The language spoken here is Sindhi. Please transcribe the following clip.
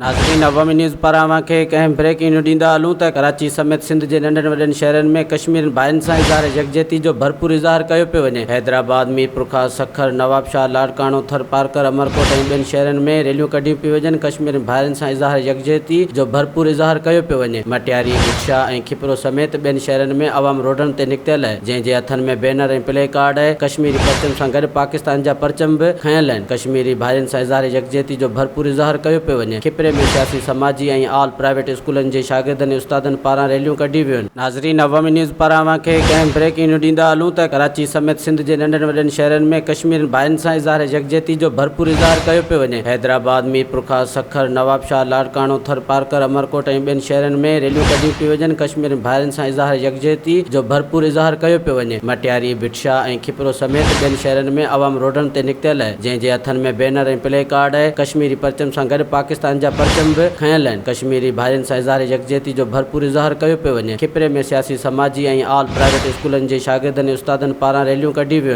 ناظرين عوامي نيوز پاران اوهان کي هڪ اهم بريڪنگ نيوز ڏيندا هلون ته ڪراچي سميت سنڌ جي ننڍن وڏن شهرن ۾ ڪشميرين ڀائرن سان اظهار يڪجهتي جو ڀرپور اظهار ڪيو پيو وڃي. حيدرآباد، ميرپورخاص، سکر، نوابشاهه، لاڙڪاڻو، ٿرپارڪر، امرڪوٽ ۽ ٻين شهرن ۾ ريليون ڪڍيون پيون وڃن ڪشميرين ڀائرن سان اظهار يڪجهتي جو ڀرپور اظهار ڪيو پيو وڃي. مٽياري، ڀٽشاهه ۽ کپرو سميت ٻين شهرن ۾ عوام روڊن تي نڪتل جنهن جي هٿن ۾ بينر ۽ پلي ڪارڊ ۽ ڪشميري پرچم سان گڏ پاڪستان جا پرچم به کنيل آهن. ڪشميري ڀائرن سان اظهار يڪجهتي جو ڀرپور اظهار ڪيو پيو وڃي. کپري ۾ سياسي، سماجي ۽ آل پرائيويٽ اسڪولن جي شاگردن ۽ استادن پاران ريليون ڪڍيون ويون. ناظرين عوامي نيوز پاران اوهان کي هڪ اهم بريڪنگ نيوز ڏيندا هلون ته ڪراچي سميت سنڌ جي ننڍن وڏن شهرن ۾ ڪشميرين ڀائرن سان اظهار يڪجهتي جو ڀرپور اظهار ڪيو پيو وڃي. حيدرآباد، ميرپورخاص، سکر، نوابشاهه، لاڙڪاڻو، ٿرپارڪر، امرڪوٽ ۽ ٻين شهرن ۾ ريليون ڪڍيون پيون وڃن ڪشميرين ڀائرن سان اظهار يڪجهتي جو ڀرپور اظهار ڪيو پيو وڃي. مٽياري، ڀٽشاهه ۽ کپرو سميت ٻين شهرن ۾ عوام روڊن تي نڪتل جنهن جي هٿن ۾ بينر ۽ پلي ڪارڊ ڪشميري پرچم سان گڏ پاڪستان جا پرچم به کنيل آهن ڪشميري ڀائرن سان اظهار يڪجهتي جو ڀرپور اظهار ڪيو پيو وڃي کپري ۾ سياسي سماجي ۽ آل پرائيويٽ اسڪولن جي شاگردن ۽ استادن پاران ريليون ڪڍيون ويون.